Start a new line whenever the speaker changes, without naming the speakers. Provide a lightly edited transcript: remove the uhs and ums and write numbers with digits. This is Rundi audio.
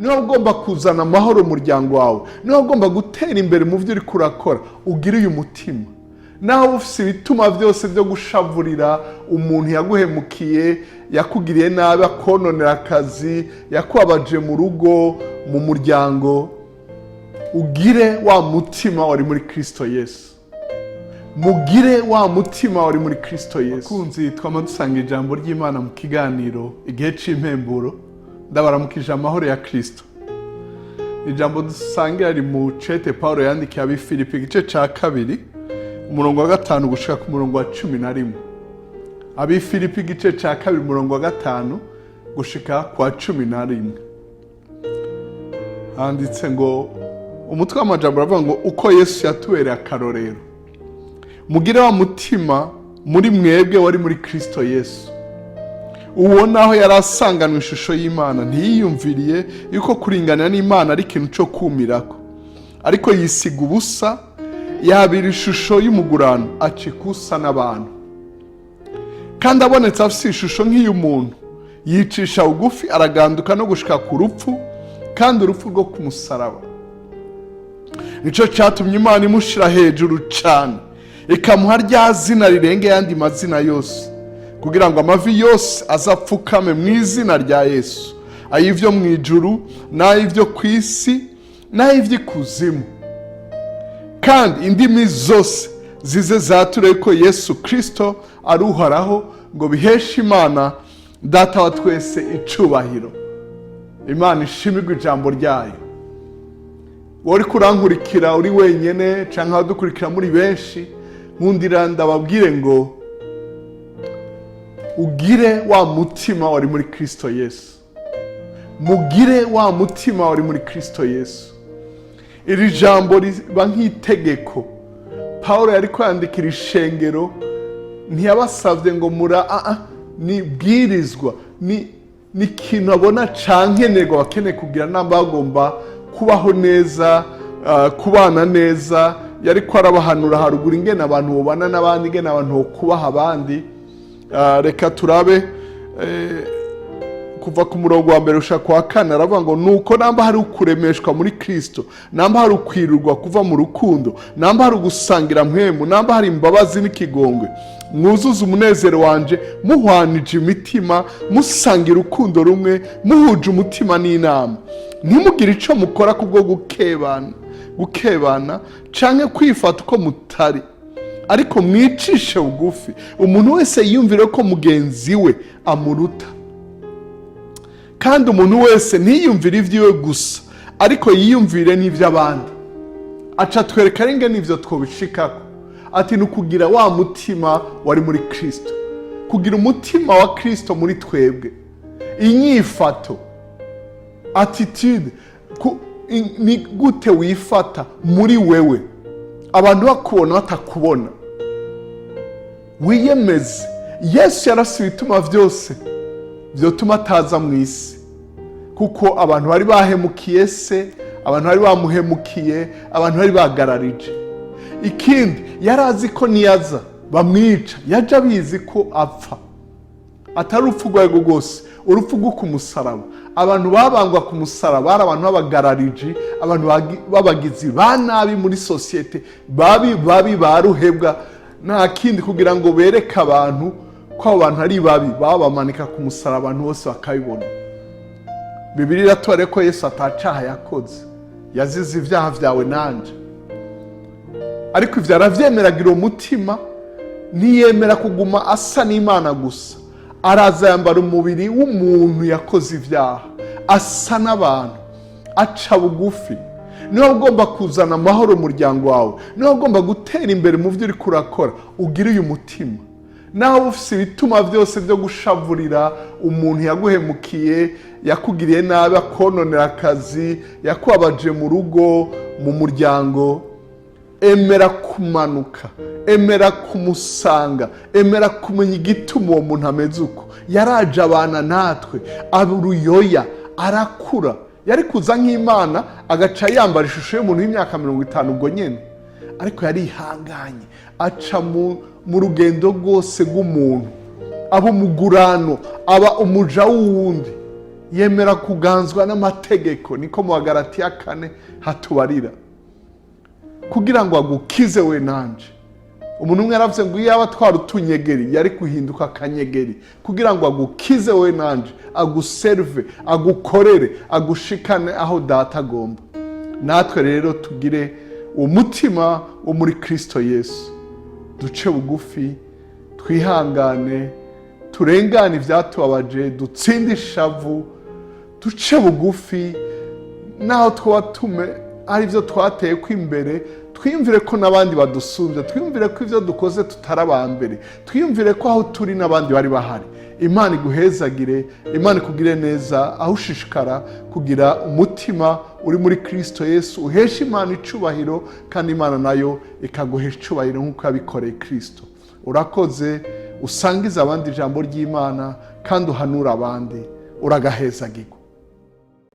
Niba ugomba kuzana amahoro mu muryango wawe, niba ugomba gutera imbere mu byo uri kurakora, ugire uyu mutima. Naho ufite ibituma byose byo gushavurira umuntu yaguhemukiye, yakugiriye nabi, akononera akazi, yakubabaje mu rugo, mu muryango, ugire wa mutima wari muri Kirisito Yesu. Mugire wa mutima wari muri Kirisito Yesu. Bakunzi, twama dusanga ijambo ry'Imana mu kiganiro Igihe cy'Impemburo. Ndabaramukije amahoro ya Kirisito. Ijambo dusangira riri mu cete Paul yandikiye ab'i Filipi, igice cya 2, umurongo wa 5 gushika ku murongo wa 11. Ab'i Filipi, igice cya 2, umurongo wa 5 gushika ku wa 11, handitse ngo, umutwe w'amajambo uravuga ngo: "Uko Yesu yatubereye akarorero." Mugire wa mutima muri mwebwe wari muri Kirisito Yesu. Uwo naho yari asanganwe ishusho y'Imana, ntiyiyumviriye yuko kuringanira n'Imana ari ikintu cyo kumirako, ariko yisiga ubusa, yabira ishusho y'umugurano, acika usa n'abantu. Kandi abonetse afite ishusho nk'iy'umuntu, yicisha bugufi, araganduka no gushika ku rupfu, kandi urupfu rwo ku musaraba. Nicyo cyatumye Imana imushyira hejuru cyane, ikamuha rya zina rirenga ayandi mazina yose, kugira ngo amavi yose azapfukame mu izina rya Yesu, ay'ibyo mu ijuru n'ay'ibyo ku isi n'ay'iby'ikuzimu, kandi indimi zose zize zature ko Yesu Kirisito ari Uhoraho, ngo biheshe Imana Data wa twese icubahiro. Imana ishimirwe ijambo ryayo. Wowe uri kurankurikira uri wenyine cyangwa abadukurikira muri benshi, nkundira ndababwire ngo ugire wa mutima wari muri Kirisito Yesu. Mugire wa mutima wari muri Kirisito Yesu. Iri jambo riba nk'itegeko. Paul yari kwandikira ishengero, ntiyabasabye ngo mura ni bwirizwa, ni ikintu abona cankenerwa bakeneye kugira namba bagomba kubaho neza, kubana neza. Yari ko arabahanura haruguru ingene abantu bobana n'abandi, ingene abantu bokubaha abandi. Reka turabe kuva ku murongo wa 1 ushaka kwa 4. Aravuga ngo: "Nuko namba hari ukuremeshwa muri Kirisito, namba hari ukwirurwa kuva mu rukundo, namba hari ugusangira mpwemu, namba hari imbabazi n'ikigongwe, mwuzuze umunezero wanje muhwanije imitima, musangira urukundo rumwe, muhuje umutima n'inama. Ntimugire icyo mukora kubwo gukebana canke kwifata uko mutari, ariko mwicishe bugufi, umuntu wese yiyumvire ko mugenzi we amuruta. Kandi umuntu wese ntiyiyumvire iby'iwe gusa, ariko yiyumvire n'iby'abandi." Aca twereka ringe n'ibyo twobishikako. Ati: "Ni ukugira wa mutima wari muri Kirisito, kugira umutima wa Kirisito muri twebwe." Inyifato, attitude, ni gute wifata muri wewe, abantu bakubona batakubona. Wiyemeze. Yesu yarasiye ibituma byose byotuma ataza mu isi, kuko abantu bari bahemukiye se, abantu bari bamuhemukiye, abantu bari bagararije. Ikindi, yari azi ko niyaza bamwica. Yaje abizi ko apfa, atari urupfu urwo arirwo rwose, urupfu rwo ku musaraba. Abantu babangwa ku musaraba bari abantu b'abagarariji, abantu b'abagizi ba nabi muri sosiyete, babi babi ba ruhebwa. Nta kindi, kugira ngo bereke abantu ko abo bantu ari babi, babamanika ku musaraba, abantu bose bakabibona. Bibiliya iratubwira ko Yesu atacaha yakoze, yazize ibyaha byawe nanje. Ariko ibyo arabyemeragira umutima, ntiyemera kuguma asa n'Imana gusa. Araza yambara umubiri w'umuntu yakoze ibyaha, asa n'abantu, aca bugufi. Niba ugomba kuzana amahoro mu muryango wawe, niba ugomba gutera imbere mu byo uri kurakora, ugire uyu mutima. Naho ufite ibituma byose byo gushavurira umuntu yaguhemukiye, yakugiriye nabi, akononera akazi, yakubabaje mu rugo, mu muryango, emera kumanuka, emera kumusanga, emera kumenya igituma uwo muntu ameze uko. Yaraje abana natwe, aba uruyoya, arakura. Yari kuza nk'Imana agaca yambara ishusho y'umuntu w'imyaka 50 ubwo nyine, ariko yarihanganye, aca mu rugendo rwose rw'umuntu, aba umugurano, aba umuja w'uwundi. Yemera kuganzwa n'amategeko, niko mu Bagalatiya 4 hatubarira, kugira ngo agukize we nanje. Umuntu umwe yaravuze ngo iyo atwara utunyegeri yari guhinduka akanyegeri, kugira ngo agukize we nanje, aguserve, agukorere, agushikane aho Data agomba. Natwe rero tugire umutima wo muri Kristo Yesu, duce bugufi, twihangane, turengane ibyatubabaje, dutsinde ishavu, duce bugufi naho twaba tume ari byo twateye ko imbere. Twiyumvire ko n'abandi badusumbya, twiyumvire ko ibyo dukoze tutari aba mbere, twiyumvire ko aho turi n'abandi bari bahari. Imana iguhezagire, Imana ikugire neza, aho ushishikara kugira umutima uri muri Kristo Yesu, uhesha Imana icubahiro, kandi Imana nayo ikaguhesha icubahiro nk'uko yabikoreye Kristo. Urakoze. Usangize abandi ijambo ry'Imana kandi uhanure abandi. Uragahezagirwa.